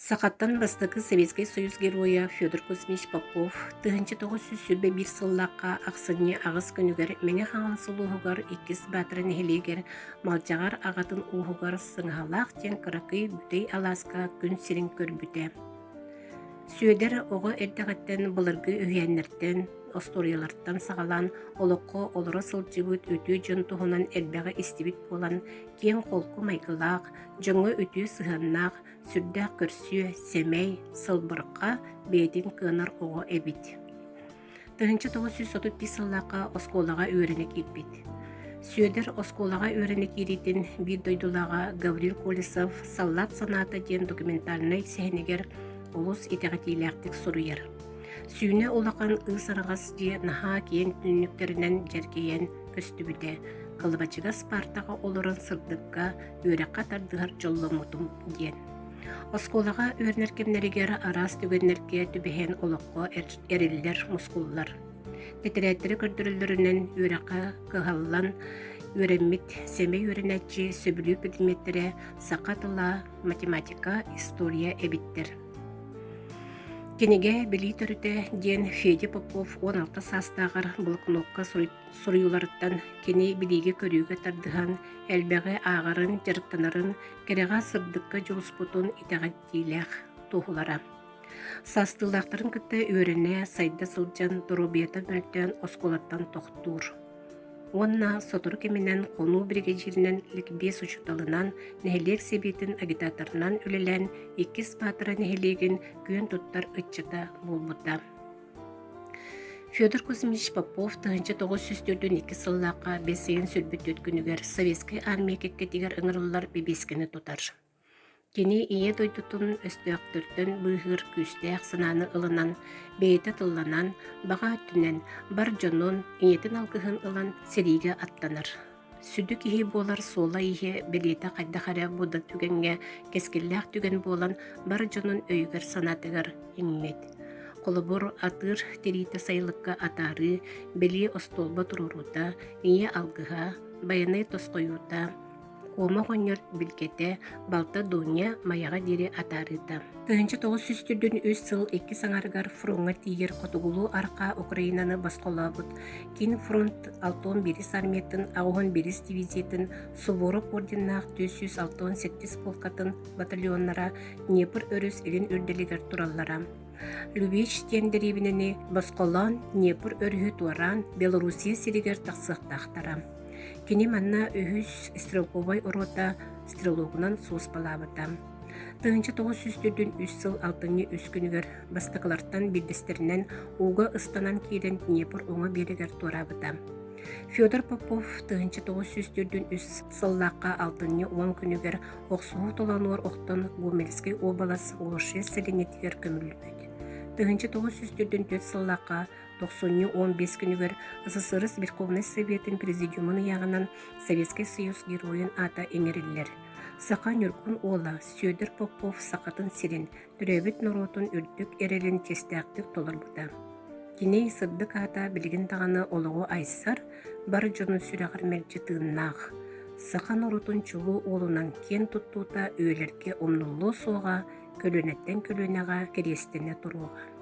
Сахаттан бастакы Советскай Союз Геройа Федор Кузьмич Попов 1921 сыллаахха ахсынньы аҕыс күнүгэр Мэҥэ Хаҥалас улууһугар Иккис Баатара нэһилиэгэр Малдьаҕар аҕатын ууһугар Сыҥаһалаах диэн кыракый бүтэй алааска күн сирин көрбүтэ. Сүөдэр оҕо эрдэҕиттэн былыргы үһүйээннэртэн, остуоруйалартан саҕалаан олоххо олоро сылдьыбыт үтүө дьон туһунан элбэҕи истибит буолан, киэҥ-холку майгылаах, дьоҥҥо үтүө сыһыаннаах, сүрдээх көрсүө, сэмэй, сылбырҕа, бэйэтин кыанар оҕо эбит. 1935 сыллаахха оскуолаҕа үөрэнэ киирбит. Сүөдэр оскуолаҕа үөрэнэ киириитин биир дойдулааҕа Гаврил Колесов «Саллаат санаата» диэн документальнай сэһэнигэр олус итэҕэтиилээхтик суруйар. Сүүнэ улахан ыыс араҕас дьиэ наһаа киэҥ түннүктэринэн дьэргэйэн көстүбүтэ, кылабачыгас паартаҕа олорон сырдыкка, үөрэххэ тардыһар дьолломмутум диэн. Оскуолаҕа үөрэнэр кэмнэригэр араас түгэннэргэ түбэһэн олоххо эриллэр, мускуллар. Тэтэрээттэри көрдөрөллөрүнэн үөрэххэ кыһаллан үөрэммит сэмэй үөрэнээччи сөбүлүүр предметтэрэ саха тыла, математика, история эбиттэр. Кинигэ «Билии төрүтэ» диэн Федя Попов 16 саастааҕар блокнокка суруйууларыттан кини билиигэ-көрүүгэ тардыһан, элбэҕи ааҕарын, дьарыктанарын, кэрэҕэ-сырдыкка дьулуспутун итэҕэтиилээх туоһулара. Саастыылаахтарын кытта үөрэнэ, сайда сылдьан доруобуйата мөлтөөн оскуолаттан тохтуур. Уонна сотору кэминэн хонуу биригэдьииринэн ликбез учууталынан, нэһилиэк сэбиэтин агитаторынан үлэлээн Иккис Баатара нэһилиэгин күөн туттар ыччата буолбута. Федор Кузьмич Попов 1942 сыллаахха бэс ыйын сүрбүт түөрт күнүгэр Советскай Армия кэккэтигэр ыҥырыллар бэбиэскэни тутар. Кини Ийэ дойдутун өстөөхтөртөн быыһыыр күүстээх санааны ылынан, бэйэтэ тылланан, баҕа өттүнэн бар дьонун, ийэтин алгыһын ылан сэриигэ аттанар. Сүдү киһи буолар суола-ииһэ бэлиэтэ хайдах эрэ бу да түгэҥҥэ кэскиллээх түгэн буолан бар дьонун өйүгэр-санаатыгар иҥмит. Холобур, атыыр тириитэ сайылыкка атаарыы, бэлиэ остуолба туруоруута, ийэ алгыһа, байанай тосхойуута, Куома оҕонньор билгэтэ, балта Дуня Майаҕа диэри атаарыыта. 1943 сыл иккис аҥарыгар фроҥҥа тиийэр хотугулуу-арҕаа Украинаны босхолообут Киин фронт 61 армиятын 81 дивизиятын Суворов орденнаах 467 полкатын батальоннара Днепр өрүс илин үрдэлигэр тураллара. Любич диэн дэриэбинэни босхолоон Днепр өрүһү туораан Белоруссия сиригэр тахсыахтаахтара. Кини манна үһүс стрелковай рота стрелогунан сулууспалаабыта. 1943 сыл алтынньы үс күнүгэр бастакылартан биирдэстэринэн ууга ыстанан киирэн Днепр уҥа биэрэгэр туораабыта. Федор Попов 1943 сыллаахха алтынньы уон күнүгэр охсуһуу толоонугар охтон Гомельскай уобалас Глушец сэлиэнньэтигэр көмүллүбүт. 1944 сыллаахха Тохсунньу 15 күнүгэр СССР Верховнай Советын Президиумун ыйааҕынан Советскай Союз Геройун аата иҥэриллэр. Саха Ньургун уола Сүөдэр Попов сахатын сирин, төрөөбүт норуотун үрдүк эрэлин чиэстээхтик толорбута. Кини сырдык аата билигин даҕаны олоҕу айсар, бар дьонун сүрэҕэр мэлдьи тыыннаах. Саха норуотун чулуу уолунан киэн туттуута үйэлэргэ умнуллуо суоҕа, көлүөнэттэн көлүөнэҕэ кэриэстэнэ туруоҕа.